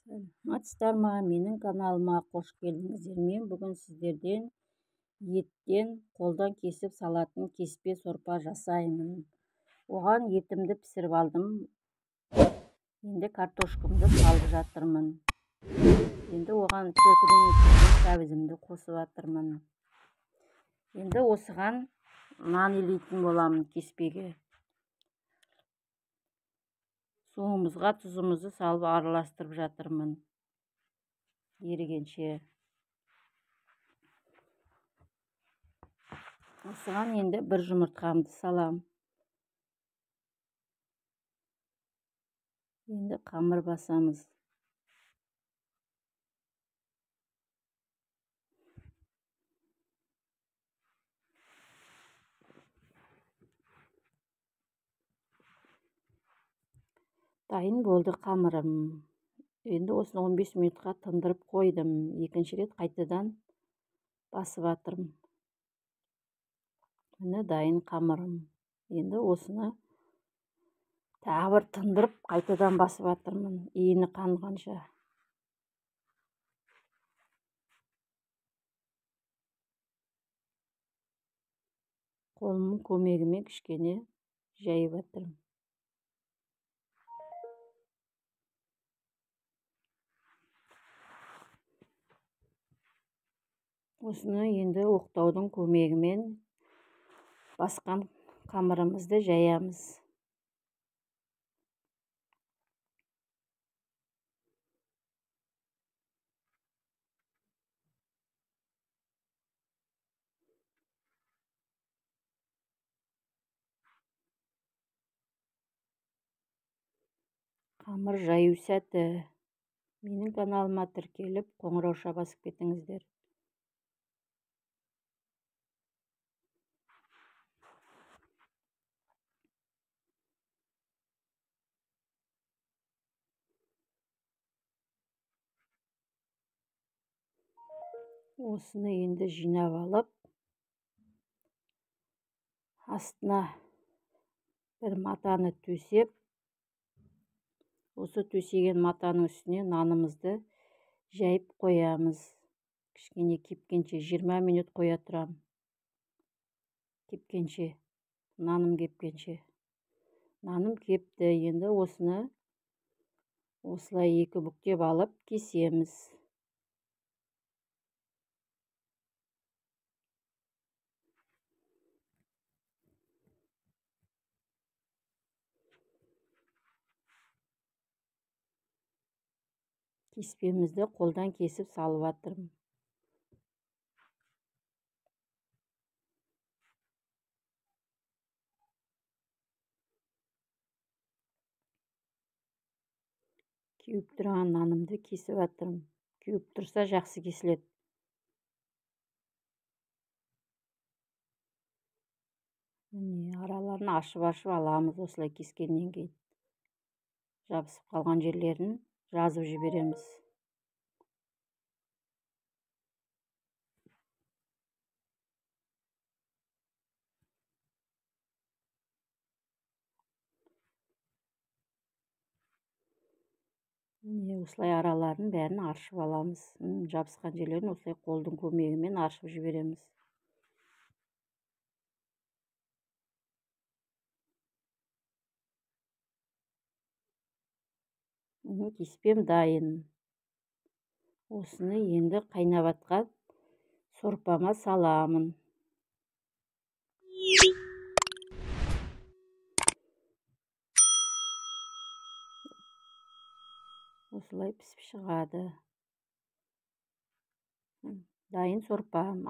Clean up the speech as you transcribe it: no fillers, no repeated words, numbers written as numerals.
Саламатсыздар ма? Менің каналыма қош келдіңіздер. Мен бүгін сіздерден еттен қолдан кесіп салатын кеспе сорпа жасаймын. Оған етімді пісіріп алдым. Енді картошкамды салып жатырмын. Енді оған теркіден өткізген сәбізімді қосып жатырмын. Енді осыған нан илейтін боламын кеспеге. Суымызға тұзымызды салып араластырып жатырмын ерігенше. Осыған енді бір жұмыртқамды салам. Енді қамыр басамыз. Дайын болды қамырым. Енді осыны 15 минутқа тындырып қойдым. Екінші рет қайтадан басып жатырмын. Міне дайын қамырым. Енді осыны тағы бір тындырып қайтадан басып жатырмын, иіні қанғанша. Қолымның көмегімен кішкене жайып жатырмын. Осыны енді оқтаудың көмегімен басқан қамырымызды жаямыз. Қамыр жаю сәті. Менің каналыма тіркеліп, қоңырауша басып кетіңіздер. Осыны енді жинап алып, астына бір матаны төсеп, осы төсеген матаның үстіне нанымызды жайып қоямыз. Кішкене кепкенше 20 минут қоя тұрам. Кепкенше, наным кепкенше. Наным кепті. Енді осыны осылай екі бүктеп алып кесеміз. Кеспемізді қолдан кесіп салып жатырмын. Кеуіп тұрған нанымды кесіп жатырмын. Кеуіп тұрса жақсы кесіледі. Міне, араларын ашып-ашып аламыз осылай кескеннен кейін. Жабысып қалған жерлерін жазып жібереміз. Міне, осылай араларын бәрін аршып аламыз. Жабысқан жерлерін осылай қолдың көмегімен аршып жібереміз. Кеспем дайын. Осыны енді қайнап атқан сорпама саламын. Осылай пісіп шығады. Дайын сорпам.